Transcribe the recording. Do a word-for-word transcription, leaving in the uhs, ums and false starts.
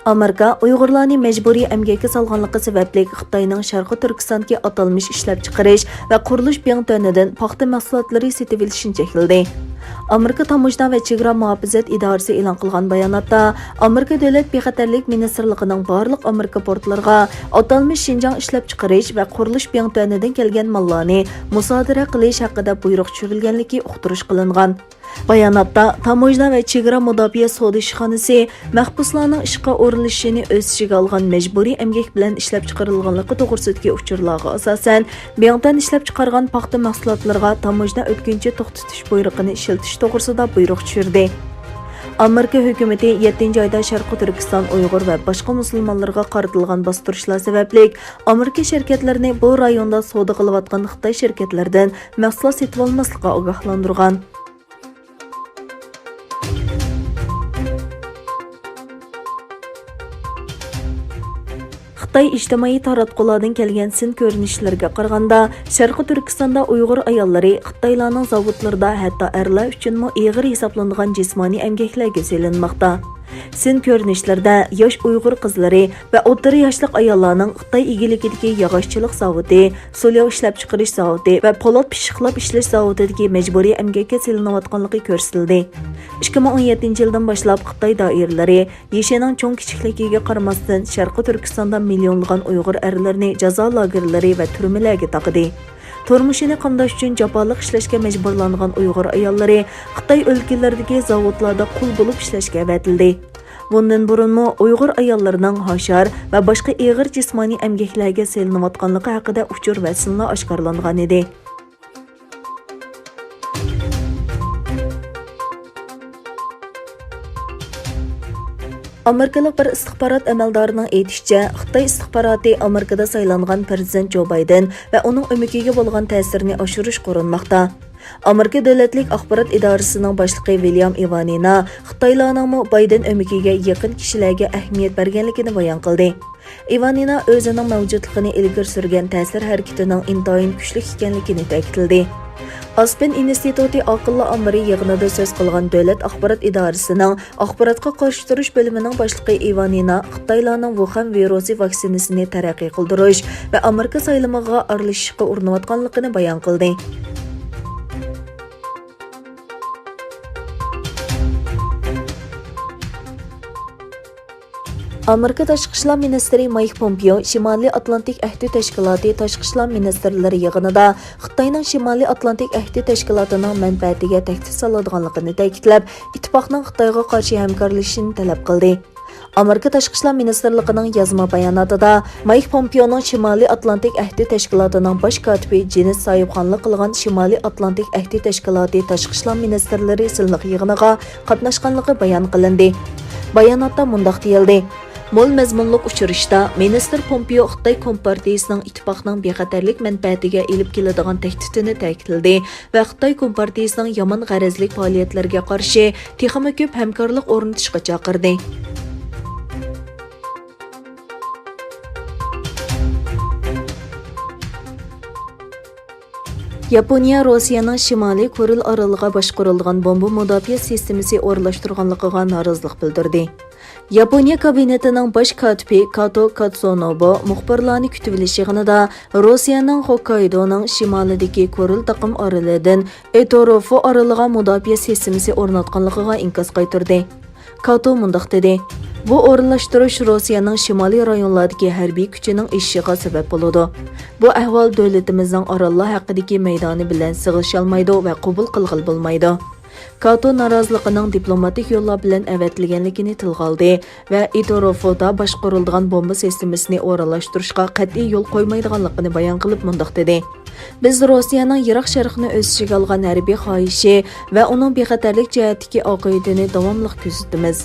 ئامېرىكا ئۇيغۇرلارنى مەجبۇرىي ئەمگەككە سالغانلىقى سەۋەبلىك خىتاينىڭ شەرقىي تۈركىستاندىكى ئاتالمىش ئىشلەپچىقىرىش ۋە قۇرۇلۇش بىڭتۈەنىدىن پاختا مەھسۇلاتلىرى سېتىۋېلىشىنى چەكلىدى. ئامېرىكا تاموژنا ۋە چېگرا مۇھاپىزەت ئىدارىسى ئېلان قىلغان باياناتتا، ئامېرىكا دۆلەت بىخەتەرلىك مىنىستىرلىقىنىڭ بارلىق ئامېرىكا پورتلىرىغا ئاتالمىش شىنجاڭ ئىشلەپچىقىرىش ۋە قۇرۇلۇش بىڭتۈەنىدىن كەلگەن ماللارنى مۇسادىرە قىلىش ھەققىدە بۇيرۇق چۈشۈرۈلگەنلىكى ئۇقتۇرۇش قىلىنغان. باياناتتا، تاموژنا ۋە چېگرا مۇداپىئە سودا ئىشخانىسى مەھبۇسلارنىڭ ئىشقا ئورۇنلىشىشىنى ئۆز ئىچىگە ئالغان مەجبۇرىي ئەمگەك بىلەن ئىشلەپچىقىرىلغانلىقى توغرىسىدىكى ئۇچۇرلارغا ئاساسەن، بىڭتۈەن ئىشلەپچىقارغان پاختا مەھسۇلاتلىرىغا تاموژنا ئۆتكۈنچى توختىتىش بۇيرۇقىنى ئىشلىتىش توغرىسىدا بۇيرۇق چۈشۈردى. ئامېرىكا ھۆكۈمىتى يەتتىنچى ئايدا شەرقىي تۈركىستان ئۇيغۇر ۋە باشقا مۇسۇلمانلارغا قارىتىلغان باستۇرۇشلار سەۋەبلىك، ئامېرىكا شىركەتلىرىنى بۇ رايوندا سودا قىلىۋاتقان خىتاي شىركەتلىرىدىن مەھسۇلات سېتىۋالماسلىققا ئاگاھلاندۇرغان. خىتاي ئىجتىمائىي تاراتقۇلاردىن كەلگەن سىن كۆرۈنۈشلىرىگە قارىغاندا، شەرقىي تۈركىستاندا ئۇيغۇر ئاياللىرى خىتايلارنىڭ زاۋۇتلىرىدا، ھەتتا ئەرلەر ئۈچۈنمۇ ئېغىر ھېسابلىنىدىغان جىسمانىي ئەمگەكلەرگە سېلىنماقتا. سىن كۆرۈنۈشلىرىدە ياش ئۇيغۇر قىزلىرى ۋە ئوتتۇرا ياشلىق ئاياللارنىڭ خىتاي ئىگىلىكىدىكى ياغاچچىلىق زاۋۇتى، سۇلياۋ ئىشلەپچىقىرىش زاۋۇتى ۋە پولات پىششىقلاپ ئىشلەش زاۋۇتىدىكى مەجبۇرىي ئەمگەككە سېلىنىۋاتقانلىقى كۆرسىتىلدى. ئىككى مىڭ ئون يەتتىنچى يىلدىن باشلاپ خىتاي دائىرىلىرى يېشىنىڭ چوڭ-كىچىكلىكىگە قارىماستىن، شەرقىي تۈركىستاندا مىليونلىغان ئۇيغۇر ئەرلىرىنى جازا لاگېرلىرى ۋە تۈرمىلەرگە تاقىدى. تۇرمۇشىنى قامداش ئۈچۈن جاپالىق ئىشلەشكە مەجبۇرلانغان ئۇيغۇر ئاياللىرى خىتاي ئۆلكىلىرىدىكى زاۋۇتلاردا قۇل بولۇپ ئىشلەشكە ئەۋەتىلدى. بۇندىن بۇرۇنمۇ ئۇيغۇر ئاياللىرىنىڭ ھاشار ۋە باشقا ئېغىر جىسمانىي ئەمگەكلەرگە سېلىنىۋاتقانلىقى ھەققىدە ئۇچۇر ۋە سىنلار ئاشكارىلانغانىدى. ئامېرىكىلىق بىر ئىستىخبارات ئەمەلدارىنىڭ ئېيتىشىچە، خىتاي ئىستىخباراتى ئامېرىكىدا سايلانغان پىرېزىدېنت جو بايدېن ۋە ئۇنىڭ ئۆمىكىگە بولغان تەسىرىنى ئاشۇرۇشقا ئۇرۇنماقتا. ئامېرىكا دۆلەتلىك ئاخبارات ئىدارىسىنىڭ باشلىقى ۋىليام ئىۋانىنا خىتايلارنىڭمۇ بايدېن ئۆمىكىگە يېقىن كىشىلەرگە ئەھمىيەت بەرگەنلىكىنى بايان قىلدى. ئىۋانىنا ئۆزىنىڭ مەۋجۇتلۇقىنى ئىلگىرى سۈرگەن تەسىر ھەرىكىتىنىڭ ئىنتايىن كۈچلۈك ئىكەنلىكىنى تەكىتلىدى. ئاسپېن ئىنستىتۇتى ئاقىللار ئامبىرى يىغىنىدا سۆز قىلغان دۆلەت ئاخبارات ئىدارىسىنىڭ ئاخباراتقا قارشى تۇرۇش بۆلۈمىنىڭ باشلىقى ئىۋانىنا خىتايلارنىڭ ۋۇخەن ۋىرۇسى ۋاكسىنىسىنى تەرەققىي قىلدۇرۇش ۋە ئامېرىكا سايلىمىغا ئارىلىشىشقا ئۇرۇنۇۋاتقانلىقىنى بايان قىلدى. ئامېرىكا تاشقى ئىشلار مىنىستىرى مايك پومپېئو شىمالىي ئاتلانتىك ئەھدى تەشكىلاتى تاشقى ئىشلار مىنىستىرلىرى يىغىنىدا خىتاينىڭ شىمالىي ئاتلانتىك ئەھدى تەشكىلاتىنىڭ مەنپەئەتىگە تەھدىت سالىدىغانلىقىنى تەكىتلەپ، ئىتتىپاقنىڭ خىتايغا قارشى ھەمكارلىشىشىنى تەلەپ قىلدى. ئامېرىكا تاشقى ئىشلار مىنىستىرلىقىنىڭ يازما باياناتىدا، مايك پومپېئونىڭ شىمالىي ئاتلانتىك ئەھدى تەشكىلاتىنىڭ باش كاتىپى جېنس ساھىبخانلىق قىلغان شىمالىي ئاتلانتىك ئەھدى تەشكىلاتى تاشقى ئىشلار مىنىستىرلىرى سىنلىق يىغىنىغا قاتناشقانلىقى بايان قىلىندى. باياناتتا مۇنداق دېيىلدى: مول مەزمۇنلۇق ئۇچرىشىشتا مىنىستىر پومپېئو خىتاي كومپارتىيىسىنىڭ ئىتتىپاقنىڭ بىخەتەرلىك مەنپەئەتىگە ئېلىپ كېلىدىغان تەھدىتىنى تەكىتلىدى ۋە خىتاي كومپارتىيىسىنىڭ يامان غەرەزلىك پائالىيەتلىرىگە قارشى تېخىمۇ كۆپ ھەمكارلىق ئورنىتىشقا چاقىردى. ياپونىيە روسىيەنىڭ شىمالىي كۇرىل ئارىلىغا باشقۇرۇلىدىغان بومبا مۇداپىئە سىستېمىسى ئورۇنلاشتۇرغانلىقىغا نارازىلىق بىلدۈردى. ياپونىيە كابىنېتىنىڭ باش كاتىپى كاتو كاتسۇنوبۇ مۇخبىرلارنى كۈتۈۋېلىش يىغىنىدا روسىيەنىڭ خوككايدونىڭ شىمالىدىكى كۇرىل تاقىم ئارىلىدىن ئېتوروفو ئارىلىغا مۇداپىئە سىستېمىسى ئورناتقانلىقىغا ئىنكاس قايتۇردى. كاتو مۇنداق دېدى: بۇ ئورۇنلاشتۇرۇش روسىيەنىڭ شىمالىي رايونلاردىكى ھەربىي كۈچىنىڭ ئېشىشىغا سەۋەب بولىدۇ. بۇ ئەھۋال دۆلىتىمىزنىڭ ئاراللار ھەققىدىكى مەيدانى بىلەن سىغىشالمايدۇ ۋە قوبۇل قىلغىلى بولمايدۇ. كاتو نارازىلىقىنىڭ دىپلوماتىك يوللار بىلەن ئەۋەتىلگەنلىكىنى تىلغا ئالدى ۋە ئېتوروفودا باشقۇرۇلىدىغان بومبا سىستېمىسىنى ئورۇنلاشتۇرۇشقا قەتئىي يول قويمايدىغانلىقىنى بايان قىلىپ مۇنداق دېدى: بىز روسىيەنىڭ يىراق شەرقنى ئۆز ئىچىگە ئالغان ھەربىي خاھىشى ۋە ئۇنىڭ بىخەتەرلىك جەھەتتىكى ئاقىۋىتىنى داۋاملىق كۆزىتىمىز.